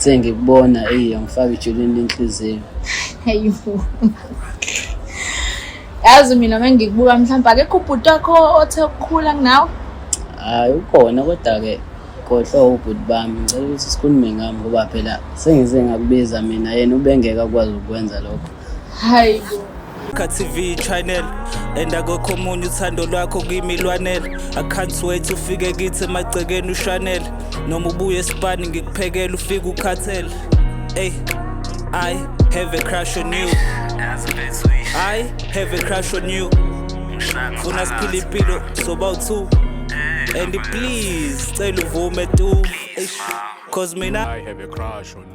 Ngithe ngikubona eyi angifake ejulini lenhliziyo. Hayibo. Yazi mina mengikubuka mhlawumbe akekho ubhuti wakho othe ukukhula kunawe. Hayi ukhona kodwa-ke khohlwa ubhuti bami ngicela ukuthi sikhulume ngami ngoba phela sengize ngakubiza mina yena ubengeke akwazi ukwenza lokho. Hayibo. TV channel and akukho omunye uthando lwakho kimi lwanele. I can't wait ufike kithi emagcekeni ushanele noma ubuye esipani ngikuphekela ufike ukhathele. Hey, I have a crush on you. I have a crush on you. Funa siphile impilo soba u2 and please cela uvume tu. Eish, cause mina I have a crush on you.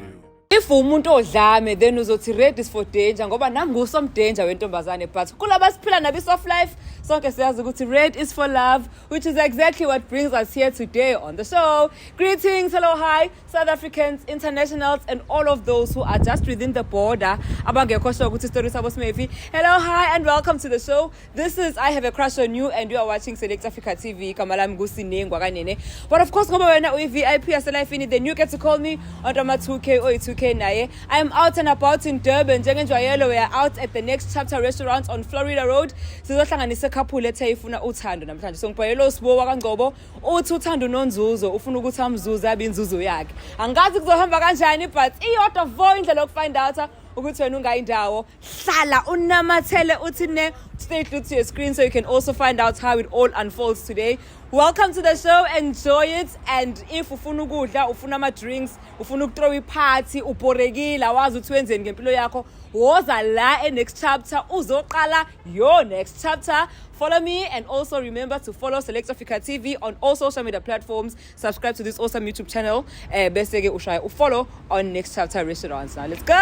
If umuntu odlame then uzothi red is for danger ngoba nangu danger wentombazane, but kulaba siphila nabo soft life sonke siyazi ukuthi red is for love, which is exactly what brings us here today on the show. Greetings, hello, hi, South Africans, internationals and all of those who are just within the border abangekho sure ukuthi story sabo simephi. Hello, hi and welcome to the show. This is I Have a Crush on You and you are watching Select Africa TV. Igama lami nguSinengwa kanene. But of course ngoba wena uyi-VIP yaselifini, then you get to call me on 2K or 2K naye. I am out and about in Durban. Njengenjwayelo, we are out at the Next Chapter Restaurant on Florida Road. Sizohlanganisa couple ethe ifuna uthando namhlanje. So ngibhayelo uSibo wakaNgcobo uthi uthando nonzuzo ufuna ukuthi amzuze abe inzuzo yakhe. Angazi kuzohamba kanjani, but iyodwa vo indlela yokufind out ukuthi wena ungayindawo. Hlala unamathele uthi ne stay glued to your screen so you can also find out how it all unfolds today. Welcome to the show, enjoy it. And if ufuna ukudla, ufuna ama drinks, ufuna ukuthrow iparty, ubhorekile awazi ukuthi wenzeni ngempilo yakho, woza la e Next Chapter uzoqala your next chapter. Follow me and also remember to follow Select Africa TV on all social media platforms. Subscribe to this awesome YouTube channel. Bese ke ushaya ufollow on Next Chapter Restaurants. Now let's go.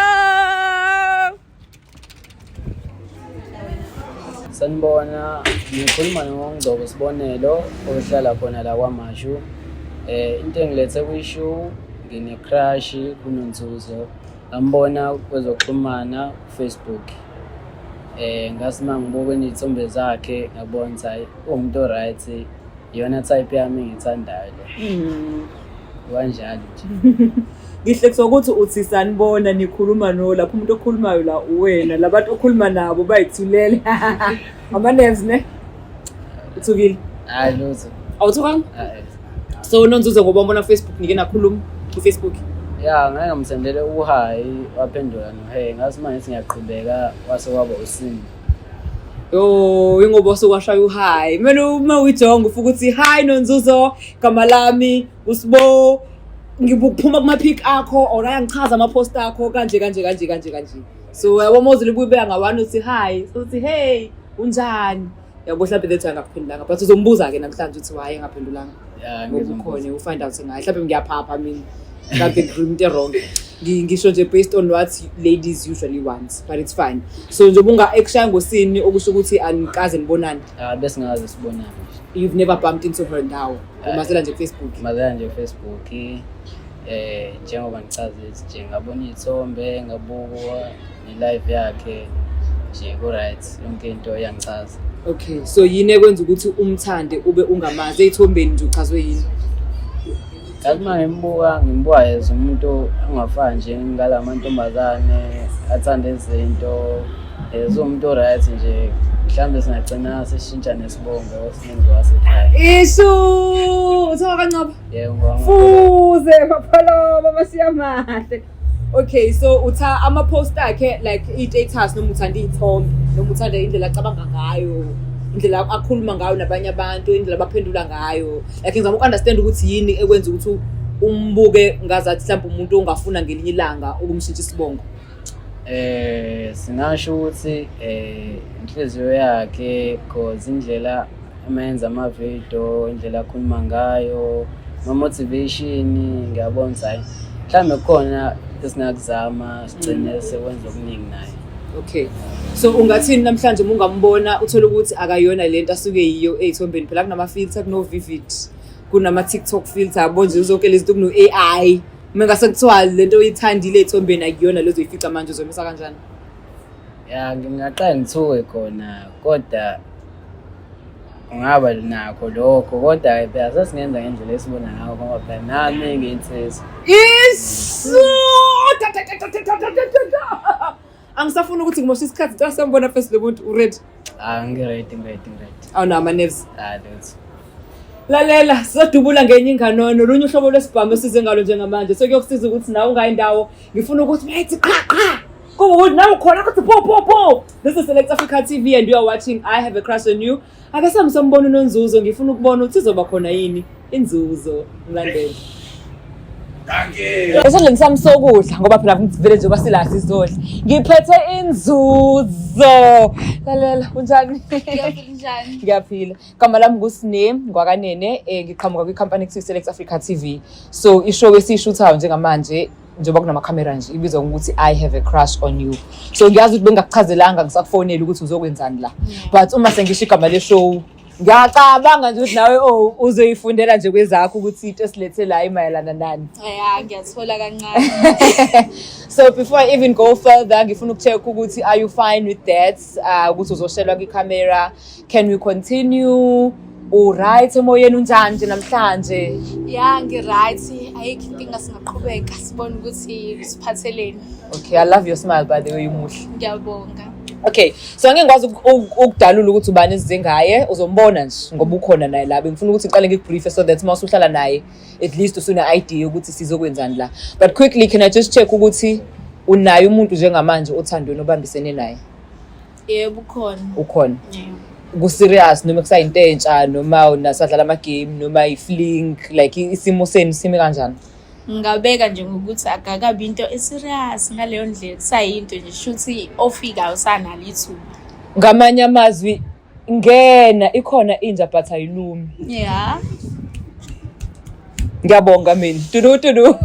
Sanibona, ngikhuluma noNgcobo Sibonelo ohlala khona la kwaMashu. Into engilethe kwishow, ngine crush kuNonzuzo. Ngambona kwezokuxhumana Facebook. Ngasi mangibuka izithombe zakhe ngabona ukuthi hayi uwumuntu o-right, iyona type yami engiyithandayo le. Kanjalo nje. Ngihlekiswa ukuthi uthi sanibona nikhuluma no lapho umuntu okhulumayo la uwena labantu okhuluma nabo bayithulele ama-nerves ne uthukile. Hayi lutho. Awuthukanga? Hayi. So Nonzuzo ngoba ubona Facebook nike nakhuluma ku-Facebook? Ya, ngake ngamsendele u-hi, waphendula no-hey. Ngathi uma ngithi ngiyaqhubeka wase waba usini. Yo, ingoba usukwashaya u-hi. Kumele uma uyijonga ufike uthi hi Nonzuzo, gama lami uSibo, ngibukuphuma kuma-pic akho or ayangichaza ama-post akho kanje kanje kanje kanje kanje. So yabo mozile ubuyibeka ngawani uthi hi, so uthi hey, unjani? Yabo mhlawumbe lethu angakuphendulanga, but uzombuza-ke namhlanje ukuthi why engaphendulanga. Ya, Ngoba ukhona ufind out ngaye. Mhlawumbe ngiyaphapha mina. Mhlawumbe ngikhuluma into wrong. Ngisho nje based on what ladies usually want, but it's fine. So nje ubunga ekushaya ngosini okusho ukuthi anikaze nibonane. Ah, bese ngaze sibonane nje. You've never bumped into her ndawo. Umazela nje ku-Facebook. Mazela nje Facebook, njengoba ngichazile nje ngabona iy'thombe, ngabuka ne-live yakhe nje ku-right, yonke into iyangichaza. Okay, so yini ekwenza ukuthi umthande ube ungamazi ey'thombeni nje uchazwe yini? Ngathi uma ngimbuka ngimbuka as umuntu ongafani nje ngala mantombazane athanda izinto, as umuntu o-right nje, mhlawumbe singagcina sishintsha nesibongo siningi wasekhaya. Ishu, uthiwa kaNcaba? Yebo, ngoba Fuze mapholoba mashiya mahle. Okay, so utha ama-post akhe like i-status noma uthanda iy'thombe noma uthanda indlela acabanga ngayo, indlela akhuluma ngayo nabanye abantu, indlela abaphendula ngayo. Like ngizama uku-understand ukuthi yini ekwenza ukuthi umbuke ngazathi mhlawumbe umuntu ongafuna ngelinye ilanga ukumshintsha isibongo. Singasho ukuthi inhliziyo yakhe, cause indlela emenza ama-video, indlela akhuluma ngayo, no-motivation, ngiyabona ukuthi hhayi mhlawumbe kukhona esingakuzama sigcine sekwenza okuningi naye. Okay. So ungathini namhlanje uma ungambona uthole ukuthi akayona lento asuke yiyo ey'thombeni? Phela kunama-filter, kuno-vivid, kunama-TikTok filter, yabo nje zonke lezi zinto, kuno-AI. Uma ngase kuthiwa lento oyithandile ey'thombeni akuyona lezo oyifica manje, uzomisa kanjani? Ya, ngingaqala ngithuke khona, kodwa kungaba nakho lokho, kodwa phela sesingenza ngendlela esibona ngayo ngoba phela nami ngiyinsizwa. Ish! Ta, ta, ta, ta, ta, ta, ta, ta, ta. Angisafuni ukuthi ngimoshe isikhathi, ngicela siyambona first lo muntu uready. Ah, ngi-ready, ngi-ready, ngi-ready. Awunawo ama-nerves. Ah, lutho. Lalela, sizodubula ngenye inganono, olunye uhlobo lwesibhamu esize ngalo njengamanje. Sekuyokusiza ukuthi nawe ungayi ndawo. Ngifuna ukuthi mayithi qha qha. Kube ukuthi nawe ukhona kuthi po po po. This is Select Africa TV and you are watching I Have a Crush on You. Ake sami sombona uNonzuzo, ngifuna ukubona ukuthi izoba khona yini inzuzo. Ngilandele. Esandleni sami sokudla ngoba phela vele njengoba sila sizodla. Ngiphethe inzuzo. Lalela, unjani? Ngiyaphila, njani? Ngiyaphila. Igama lami nguSine ngwakanene, ngiqhamuka kwikhampani ekuthiwa Select Africa TV. So ishow esiyishuthayo njengamanje njengoba kunamakhamera nje ibizwa ngokuthi I Have a Crush on You. So ngiyazi ukuthi bengingakuchazelanga ngisakufonela ukuthi uzokwenzani la. But uma sengisho igama le show ngiyacabanga nje ukuthi nawe oh uzoyifundela nje kwezakho ukuthi into esilethe la imayelana nani. Ya, ngiyathola kancane. So before I even go further, ngifuna ukucheck ukuthi are you fine with that? Ukuthi uzoshelwa kwicamera. Can we continue? U-right emoyeni, unjani nje namhlanje? Ya, ngi-right. Ayikho inkinga, singaqhubeka sibone ukuthi siphatheleni. Okay, I love your smile by the way, umuhle. Ngiyabonga. Okay, so angeke ngikwazi ukudalula ukuthi ubani esize ngaye, uzombona nje ngoba ukhona naye la. Bengifuna ukuthi ngiqale ngikubriefe so that uma usuhlala naye at least usune idea ukuthi sizokwenzani la. But quickly, can I just check ukuthi unaye umuntu njengamanje othandweni obambisene naye? Yebo, ukhona. Ukhona. Yebo. Ku-serious noma kusayinto entsha noma unasadlala ama-game noma i-fling, like isimo senu simi kanjani? Ngingabeka nje ngokuthi akakabi into eserious ngaleyo ndlela, kusayinto nje shuthi ofikayo usanalo ithuba. Ngamanye amazwi, ngena ikhona inja but ayilumi. Ya. Ngiyabonga mina. Tudu tudu.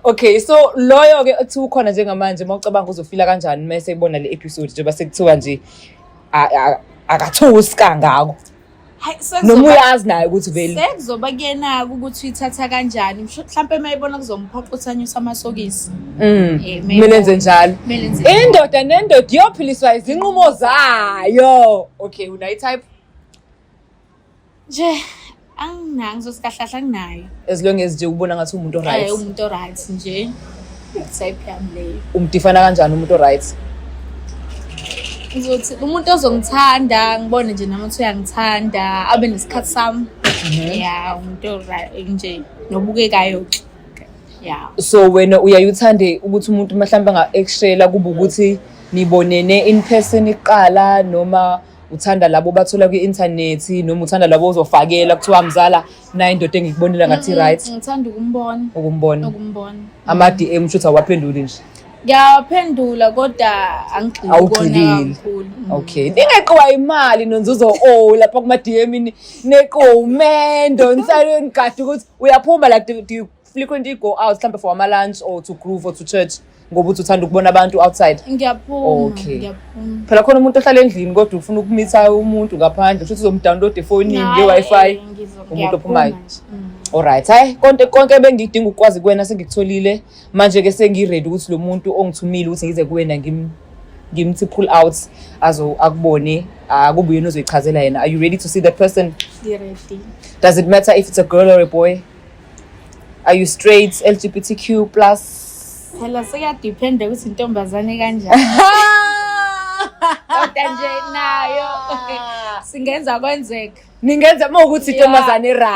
Okay, so loyo ke othi ukhona njengamanje, uma ucabanga uzofila kanjani mase ebona le episode njengoba sekuthiwa nje akathusi kangako? Hayi, Noma uyazi naye ukuthi vele sekuzoba kuyena ukuthi uyithatha kanjani. Mhlampe uma ebona kuzomphoqa ukuthi anyuse amasokisi. Kumele enze njalo. Kumele enze njalo. Indoda nendoda iyophiliswa izinqumo zayo. Okay, unayo type? Nje anginayo, ngizothi kahle kahle anginayo. As long as nje ubona ngathi umuntu right. Umuntu right nje. Type yami leyo. Umdefine kanjani umuntu right? Ngizothi umuntu ozongithanda, ngibone nje nami ukuthi uyangithanda, abe nesikhathi sami. Ya, umuntu right nje nobukekayo. Ya. So wena uyaye uthande ukuthi umuntu mhlawumbe anga-exshela kube ukuthi nibonene in person iqala, noma uthanda labo bathola kwi-internet, noma uthanda labo ozofakela kuthiwa mzala nayo indoda engikubonela ngathi right? Ngithanda ukumbona. Ukumbona. Ukumbona. Ama-DM shuthi awaphenduli nje? Ngiyawaphendula kodwa angigxili Awugxilile. kona kakhulu. Okay, ningeqiwa imali nonzuzo o lapha kuma-DM, neqiwa umendo nisale nigade ukuthi uyaphuma. Like do you frequently go out mhlawumbe for ama-lunch or to groove or to church ngoba uthi uthanda ukubona abantu outside? Ngiyaphuma. Okay. Ngiyaphuma. Phela khona umuntu ohlala endlini kodwa ufuna ukumitha umuntu ngaphandle, futhi uzomdownload efonini nge-Wi-Fi. Hhayi, Umuntu ngiyaphuma ophumayo. nje. Alright, hayi konke konke bengidinga ukwazi kuwena sengikutholile. Manje ke sengi-ready ukuthi lo muntu ongithumile ukuthi ngize kuwena ngimthi pull out azo akubone, akube uyena ozoyichazela yena. Are you ready to see that person? Ngi-ready. Does it matter if it's a girl or a boy? Are you straight, LGBTQ plus? Phela sekuyadiphenda ukuthi intombazane kanjani. Kodwa nje nayo singenza kwenzeka. Ningenza uma ukuthi intombazane right,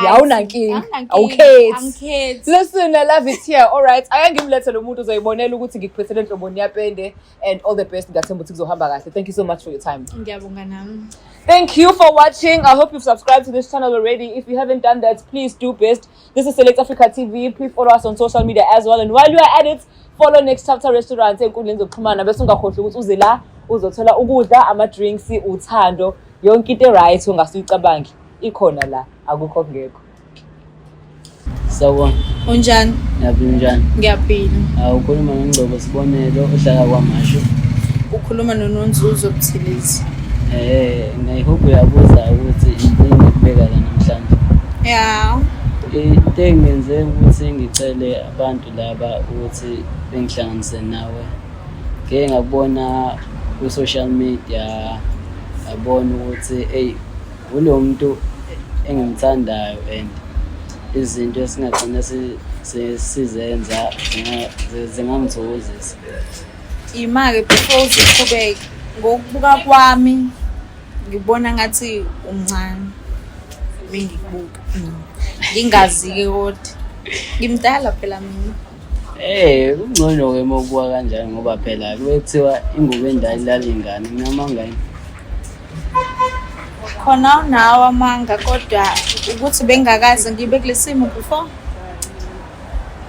awunankinga, Awunankinga, awukhethi. Angikhethi. Listen, I love it here. All right. Ake ngimlethe lo muntu uzoyibonela ukuthi ngikuphethele enhloboni yapende and all the best. Ngiyathemba ukuthi kuzohamba kahle. Thank you so much for your time. Ngiyabonga nami. Thank you for watching. I hope you've subscribed to this channel already. If you haven't done that, please do best. This is Select Africa TV. Please follow us on social media as well. And while you are at it, follow Next Chapter Restaurant enkundleni zokuxhumana bese ungakhohlwa ukuthi uze la uzothola ukudla, ama-drinks, uthando, yonke into right ongasuyicabangi ikhona la, akukho okungekho. Sawubona. Unjani? Ngiyaphila, unjani? Ngiyaphila. Ukhuluma noNgcobo Sibonelo ohlala KwaMashu. Ukhuluma noNonzuzo Buthelezi. Ngiyayihope uyabuza ukuthi into engikubeka la namhlanje. Ya. Into engenze ukuthi ngicele abantu laba ukuthi bengihlanganise nawe. Ngeke ngakubona ku-social media, ngabona ukuthi eyi ulo muntu engimthandayo and izinto esingagcina Sizenza zingangithokozisa. Ima-ke before uzoqhubeka, ngokubuka kwami ngibona ngathi umncane bengikubuka. Ngingazi-ke kodwa. Ngimdala phela mina. Eh, kungcono-ke uma ubuka kanjalo ngoba phela kuye kuthiwa ingubo endala ilala ingane, nginamanga yini? Khona unawo amanga kodwa ukuthi bengakaze ngibe kule simo before.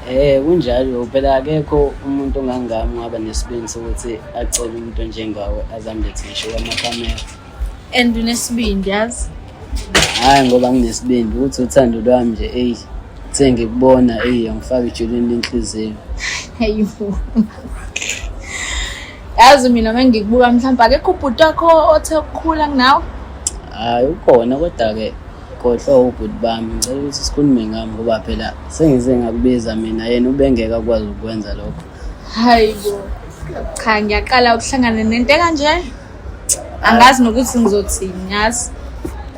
Eh, kunjalo phela akekho umuntu ongangami ongaba nesibindi sokuthi acele umuntu onjengawe azamlethe ngisho kwamakhamera. And unesibindi yazi. Hhayi ngoba nginesibindi ukuthi uthando lwami nje eyi kuthe ngikubona eyi angifake ejulini lenhliziyo. Hayibo. Yazi mina uma ngikubuka mhlawumbe akekho ubhuti wakho othe ukukhula kunawe. Hhayi ukhona kodwa-ke khohlwa ubhuti bami, ngicela ukuthi sikhulume ngami ngoba phela sengize ngakubiza mina yena ubengeke akwazi ukukwenza lokho. Hayibo. Cha ngiyaqala ukuhlangana nento ekanje. Angazi nokuthi ngizothini yazi.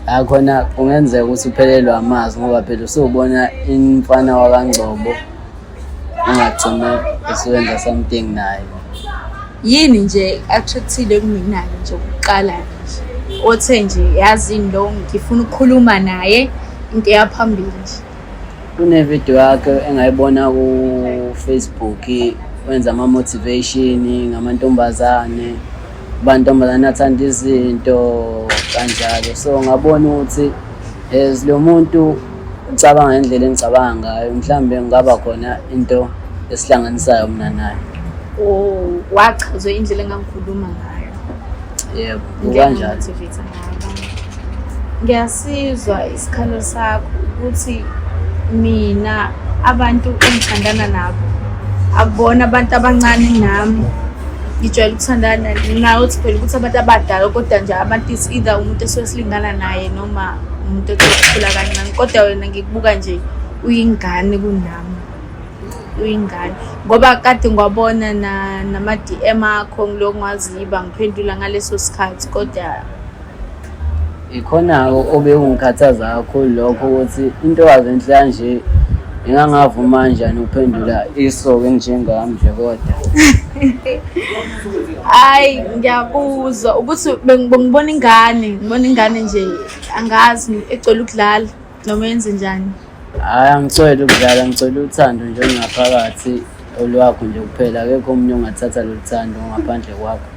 Hhayi khona kungenzeka ukuthi uphelelwe amazwi ngoba phela usubona imfana wakaNgcobo ungagcina usuwenza something naye. Yini nje attractile kumina-ke nje ukuqala nje othe nje yazini lo ngifuna ukukhuluma naye into eyaphambili nje. Kunevidiyo yakhe engayibona ku-Facebook wenza ama-motivation ngamantombazane, amantombazane athanda izinto kanjalo. So ngabona ukuthi as lo muntu ucabanga ngendlela engicabanga ngayo, mhlawumbe kungaba khona into esihlanganisayo mina naye. Oh, wachazwe indlela engangikhuluma ngayo. Yebo, Indlela kukanjalo. engangi-motivate ngayo abantu. Ngiyasizwa isikhalo sakho ukuthi mina abantu engithandana nabo akubona abantu abancane kunami. Ngijwayele ukuthandana nawe uthi phela ukuthi abantu abadala kodwa nje abantu is either umuntu esuke silingana naye noma umuntu othe ukukhula kancane, kodwa wena ngikubuka nje uyingane kunami. Uyingane ngoba kade ngiwabona nama-DM akho ngilokhu ngaziba ngiphendula ngaleso sikhathi kodwa Ikhona-ke obekungikhathaza kakhulu lokho ukuthi intokazi enhle kanje ingangavuma kanjani ukuphendula isoka enjengami nje kodwa. Hhayi ngiyakuzwa ukuthi bengibona ingane, ngibona ingane nje angazi egcwele ukudlala noma yenze njani. Hhayi angicwele ukudlala, ngicela uthando nje olungaphakathi olwakho nje kuphela, akekho omunye ongathatha lolu thando ngaphandle kwakho.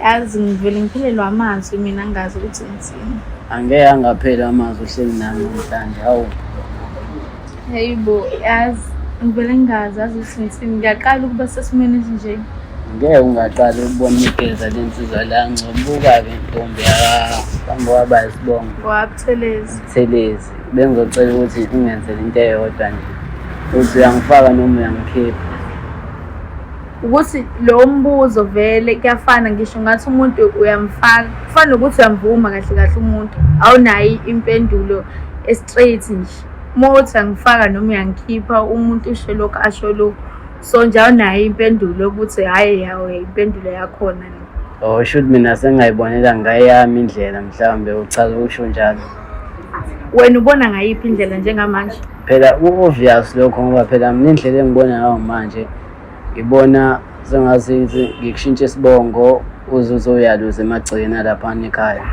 Yazi ngivele ngiphelelwe amazwi mina angazi ukuthi ngithini. Angeke angapheli amazwi uhleli nami namhlanje, hawu. Hayibo, yazi ngivele ngingazi yazi ukuthi ngithini. Ngiyaqala ukuba sesimweni esinje. Ngeke ungaqali ukubona igeza lensizwa la ngcobuka-ke ntombi phambi kwaba isibongo. NgowaButhelezi. Buthelezi. Bengizocela ukuthi ungenzele into eyodwa nje. Uthi uyangifaka noma uyangikhipha. Ukuthi lo mbuzo vele kuyafana ngisho ngathi umuntu uyamfaka, kufana nokuthi uyamvuma kahle kahle umuntu, awunayo impendulo e-straight nje. Uma uthi uyangifaka noma uyangikhipha umuntu usho lokhu asho lokhu. So nje awunayo impendulo yokuthi hhayi yawe impendulo yakhona le. Oh shuthi mina sengingayibonela ngayami indlela mhlawumbe uchaza ukusho njalo. Wena ubona ngayiphi indlela njengamanje? Phela ku-obvious lokho ngoba phela mina indlela engibona ngayo manje ngibona sengathi ngikushintshe isibongo uze uzoyaluza emagcekeni alaphana ekhaya.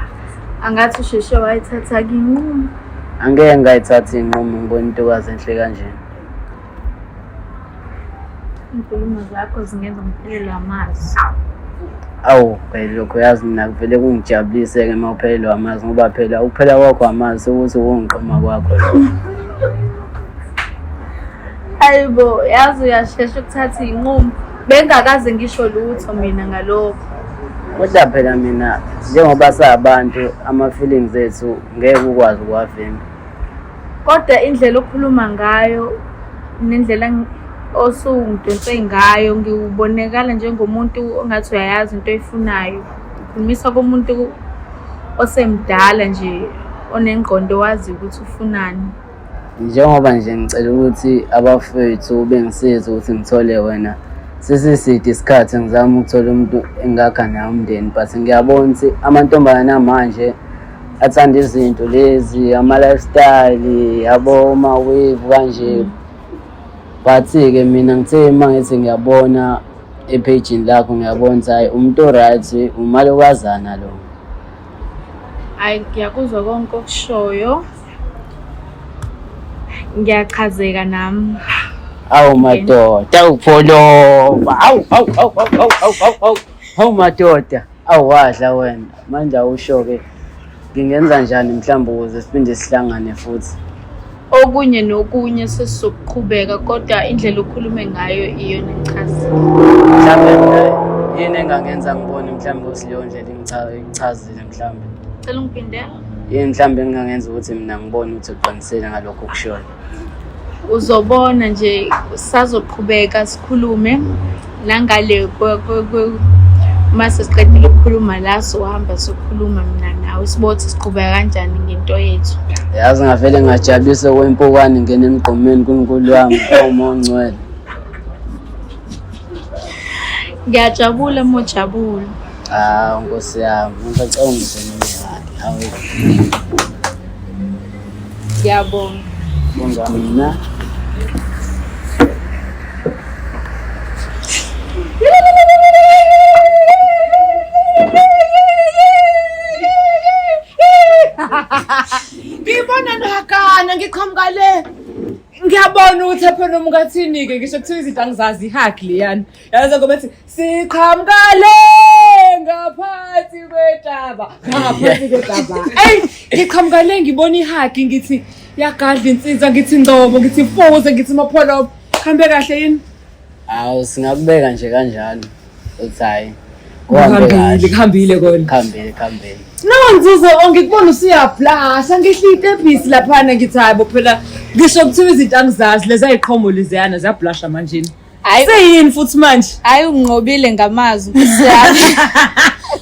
Angathi usheshe wayithatha-ke inqumo. Angeke ngayithatha iy'nqumo ngibona intokazi enhle kanje. Iy'nkulumo zakho zingenza ngiphelelwe amazwi. Awu phela lokho yazi mina kuvele kungijabulise-ke uma uphelelwe amazwi ngoba phela ukuphela kwakho amazwi sekuthi ukungiqoma kwakho lokho. Hayibo, yazi uyashesha ukuthatha iy'nqumo. Bengingakaze ngisho lutho mina ngalokho. Kodwa phela mina njengoba sabantu ama-feelings ethu ngeke ukwazi ukuwavimba. Kodwa indlela okhuluma ngayo nendlela osungidonse ngayo ngiwubonakala njengomuntu ongathi uyayazi into oyifunayo. Ukhulumisa komuntu osemdala nje onengqondo owaziyo ukuthi ufunani. Njengoba nje ngicela ukuthi abafowethu bengisize ukuthi ngithole wena, sesiside isikhathi ngizama ukuthola umuntu engingakha naye umndeni but ngiyabona ukuthi amantombazane amanje athanda izinto lezi ama-lifestyle yabo, ama-wave kanje. But-ke mina ngithe uma ngithi ngiyabona ephejini lakho, ngiyabona ukuthi hhayi, umuntu o-right, umalokazana lo. Hhayi, ngiyakuzwa konke okushoyo, ngiyachazeka nami. Awu madoda, awu pholoba, awu awu awu awu awu awu awu awu awu madoda, awu wadla wena. Manje awusho-ke, ngingenza njani mhlawumbe ukuze siphinde sihlangane futhi? Okunye nokunye sesizoqhubeka, kodwa indlela okhulume ngayo iyona engichazile. Mhlawumbe mina yini engangenza ngibone mhlawumbe ukuthi leyo ndlela ichazile mhlawumbe? Cela ungiphindele. Yini mhlawumbe engingangenza ukuthi mina ngibone ukuthi uqinisile ngalokho okushoyo? Uzobona nje, sazoqhubeka sikhulume nangale uma sesiqedile ukukhuluma la, sohamba sokhuluma mina nawe, sibone ukuthi siqhubeka kanjani ngento yethu. Yazi ngavele ngajabulisa okwempukane ngena emgqomeni, Nkulunkulu wami, awu Moya oNgcwele. Ngiyajabula uma ujabula. Hawu Nkosi yami, ngisacela ungiphe imali. Hawu. Ngiyabonga. Bonga mina. Ngibona nihagana, ngiqhamuka le. Ngiyabona ukuthi phela umkathini-ke, ngisho kuthiwa izinto angizazi, i-hug leyana. Yazi ngoba ethi siqhamuka le ngaphansi kwetaba. Ngaphansi kwetaba. Ey, ngiqhamuka le ngibona i-hug, ngithi yagadla insizwa, ngithi Ngcobo, ngithi Fuze, ngithi Mapholoba. Kuhambe kahle yini? Hawu, singakubeka nje kanjalo. Uthi hhayi. Kuhambe Kuhambile, kahle. kuhambile kona. Kuhambile, kuhambile. No, Nzuzo, ngikubona usuyablasha, ngihla itebhisi laphana, ngithi hayi bo, phela ngisho kuthiwa izinto angizazi, lezi ayiqhomo leziyana ziyablasha manjena. Hayi. Seyini futhi manje? Hayi, unqobile ngamazwi, Nkosi yami.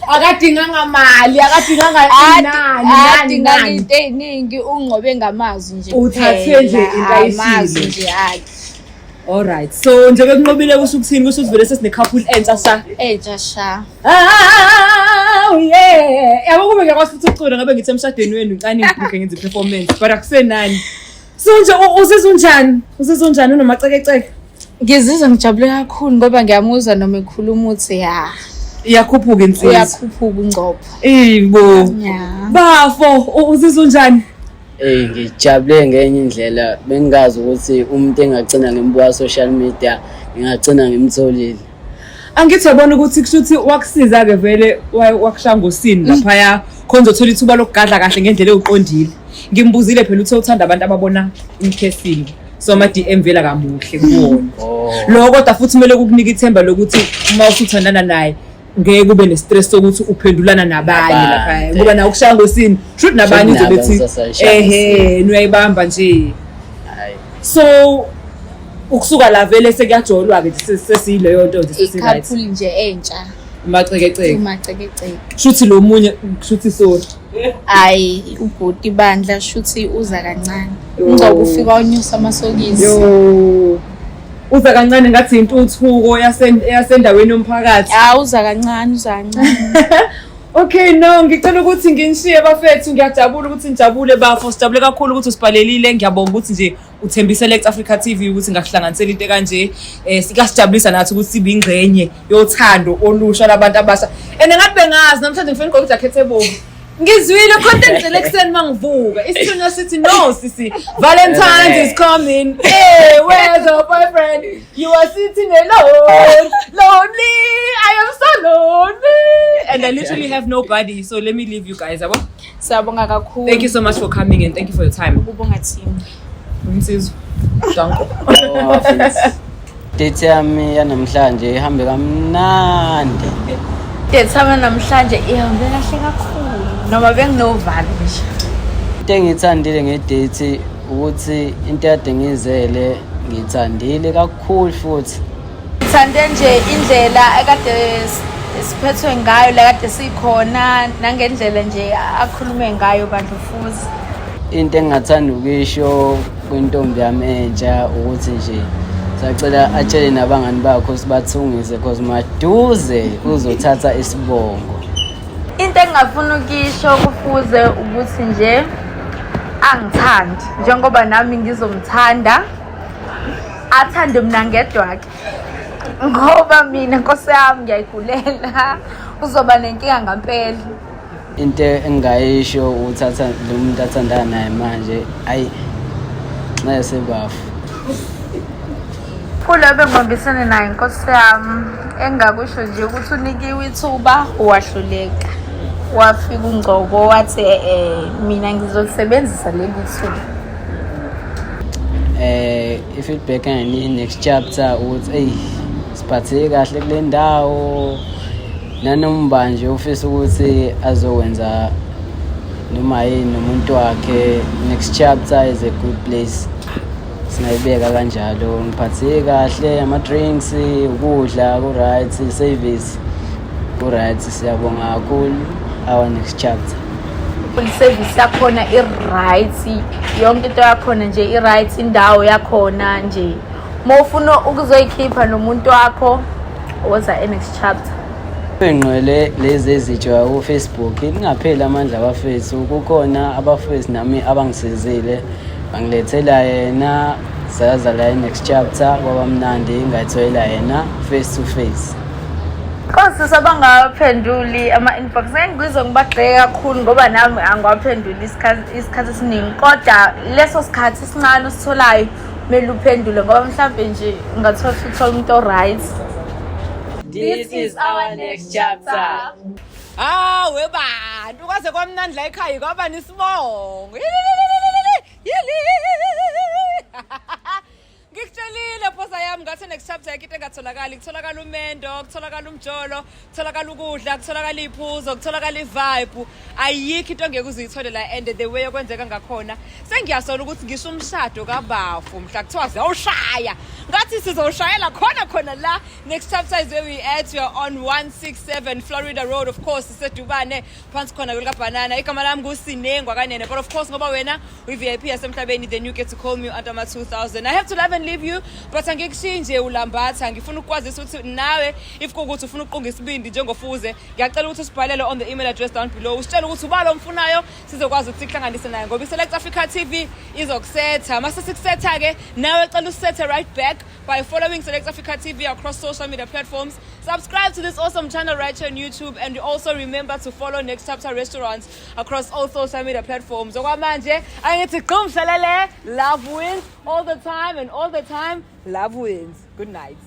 Akadinganga mali, akadinganga nani, nani, Adinganga nani. into ey'ningi, unqobe ngamazwi nje Uthathe nje kuphela, into ayishilo. amazwi nje akhe. Alright. So njengoba kunqobile kusho ukuthini? Kusho ukuthi vele sesine couple entsha sha. Entsha sha. Ah, yeah. Yabo kube ngiyakwazi futhi ukucula ngabe ngithi emshadweni wenu ngicane ngibhuke ngenze performance, but akusenani. So nje uzizwa unjani? Uzizwa unjani unomacekeceke? Ngizizwa ngijabule kakhulu ngoba ngiyamuzwa noma ekhuluma uthi ya. Iyakhuphuka insizwa. Uyakhuphuka uNgcobo. Ibo. Ya. Bafo, uzizwa unjani? Ey, ngijabule ngenye indlela, bengingazi ukuthi umuntu engagcina ngimbuka social media ngingagcina ngimtholile. Angithi uyabona ukuthi kusho ukuthi wakusiza-ke vele wakushaya ngosini laphaya, khona uzothola ithuba lokugadla kahle ngendlela ewuqondile. Ngimbuzile phela, uthe uthanda abantu ababona imkhesini, so ama-DM vele akamuhle kuwona. Oh. Lo kodwa futhi kumele kukunike ithemba lokuthi uma usuthandana naye ngeke ube ne-stress sokuthi uphendulana nabanye Nabantu. laphaya, ngoba nawe ukushaya ngosini shuthi nabanye Shuthi uzobe nabo bethi ngisasayishaya ehe uyayibamba nje. Hhayi. So ukusuka la vele sekuyajolwa-ke nje, sesiyileyo nto nje, sesi-right. I-couple nje entsha. Umacekeceke. Umacekeceke. Shuthi lo munye, shuthi sorry. Hayi, ubhuti bandla shuthi uza kancane. Ungcobo ufika unyusa amasokisi. Yo. Uza kancane ngathi intuthuko yasendaweni yomphakathi. Ah, uza kancane, uza kancane. Okay, no, ngicela ukuthi nginishiye bafethu, ngiyajabula ukuthi nijabule bafo, sijabule kakhulu ukuthi usibhalelile, ngiyabonga ukuthi nje uthembise Select Africa TV ukuthi ngakuhlanganisela into ekanje. Sikasijabulisa nathi ukuthi sibe ingxenye yothando olusha labantu abasha. And ngathi bengazi namhlanje ngifuna ukugqoka ijacket ebomvu. Ngizwile content ekuseni mangivuka. Isithunywa sithi no sisi, Valentine's is coming. Hey, where's your boyfriend? You are sitting alone, lonely. I am so lonely. And I literally have nobody. So let me leave you guys. Yabo? Siyabonga kakhulu. Thank you so much for coming and thank you for your time. Ukubonga thina. Umsizwa. Danko. Oh, mfethu. Date yami yanamhlanje ihambe kamnandi. Date yami namhlanje ihambe kahle kakhulu. Noma benginovalo nje. Into engiyithandile ngedate ukuthi into ekade ngiyizele ngiyithandile kakhulu futhi. Ngithande nje indlela ekade siphethwe ngayo, la kade sikhona, nangendlela nje akhulume ngayo bandla futhi. Into engingathanda ukuyisho kwintombi yami entsha ukuthi nje sacela atshele nabangani bakhe ukuthi bathungise, cause maduze uzothatha isibongo. Into Into engingafuna ukuyisho kufuze ukuthi nje angithandi njengoba nami ngizomthanda, athande mina ngedwa-ke, ngoba mina nkosi yami ngiyayigulela, uzoba nenkinga ngampela. Into engingayisho uthatha lo muntu athandana naye manje, ayi, nxa sebafu. Kulo bengibambisene naye, nkosi yami, engingakusho nje ukuthi unikiwe ithuba wahluleka, wafika uNgcobo wathi mina ngizolisebenzisa leli thuba. I-feedback engani next chapter ukuthi eyi, siphatheke kahle kule ndawo, nanoma nje ufisa ukuthi azokwenza noma yini nomuntu wakhe, next chapter is a good place, singayibeka kanjalo. Ngiphatheke kahle, ama-drinks, ukudla ku-right, service ku-right, siyabonga kakhulu, our next chapter. I-service yakhona i-right, yonke into yakhona nje i-right, indawo yakhona nje, uma ufuna ukuzoyikhipha nomuntu wakho, woza e-next chapter. Ingqwele lezi ezitsha ku-Facebook, ningapheli amandla abafethu, kukhona abafethu nami abangisizile, bangilethela yena, saza la e-next chapter, kwaba mnandi, ngayitholela yena face to face. Kosisi abangawaphenduli ama-inbox, ngeke ngizwe ngibagxeke kakhulu ngoba nami angiwaphenduli isikhathi esiningi, kodwa leso sikhathi esincane ositholayo kumele uphendule, ngoba mhlawumbe nje ungathola ukuthi uthola umuntu o-right. This is our next chapter. Hawe bantu, kwaze kwamnandi la ekhaya, kwaba nisibongo. Yili. Ngikutshelile phosa yami ngathi next chapter yakho into engatholakali, kutholakala umendo, kutholakala umjolo, kutholakala ukudla, kutholakala iphuzo, kutholakala i-vibe. Ayikho into ongeke uzuyithole la, and the way okwenzeka ngakhona sengiyasola ukuthi ngisho umshado kabafu mhla kuthiwa siyawushaya, ngathi sizowushayela khona khona la. Next chapter is where we at. We are on 167 Florida Road, of course sisedubane phansi khona kulikabhanana. Igama lami nguSinengwa kanene, but of course ngoba wena uyi-VIP yasemhlabeni, then you get to call me Antama 2000. I have to love and leave you, but angikushiyi nje ulambatha. Ngifuna ukukwazisa ukuthi nawe if kuwukuthi ufuna ukuqunga isibindi njengofuze, ngiyacela ukuthi usibhalele on the email address down below, usitshele ukuthi ubalo omfunayo, sizokwazi ukuthi sikuhlanganise naye, ngoba i-Select Africa TV izokusetha. Mase sikusetha-ke, nawe cela usethe right back by following Select Africa TV across social media platforms. Subscribe to this awesome channel right here on YouTube, and also remember to follow Next Chapter Restaurants across all social media platforms. Okwamanje, angithi gqum shalele, love wins all the time, and all the time, love wins. Good night.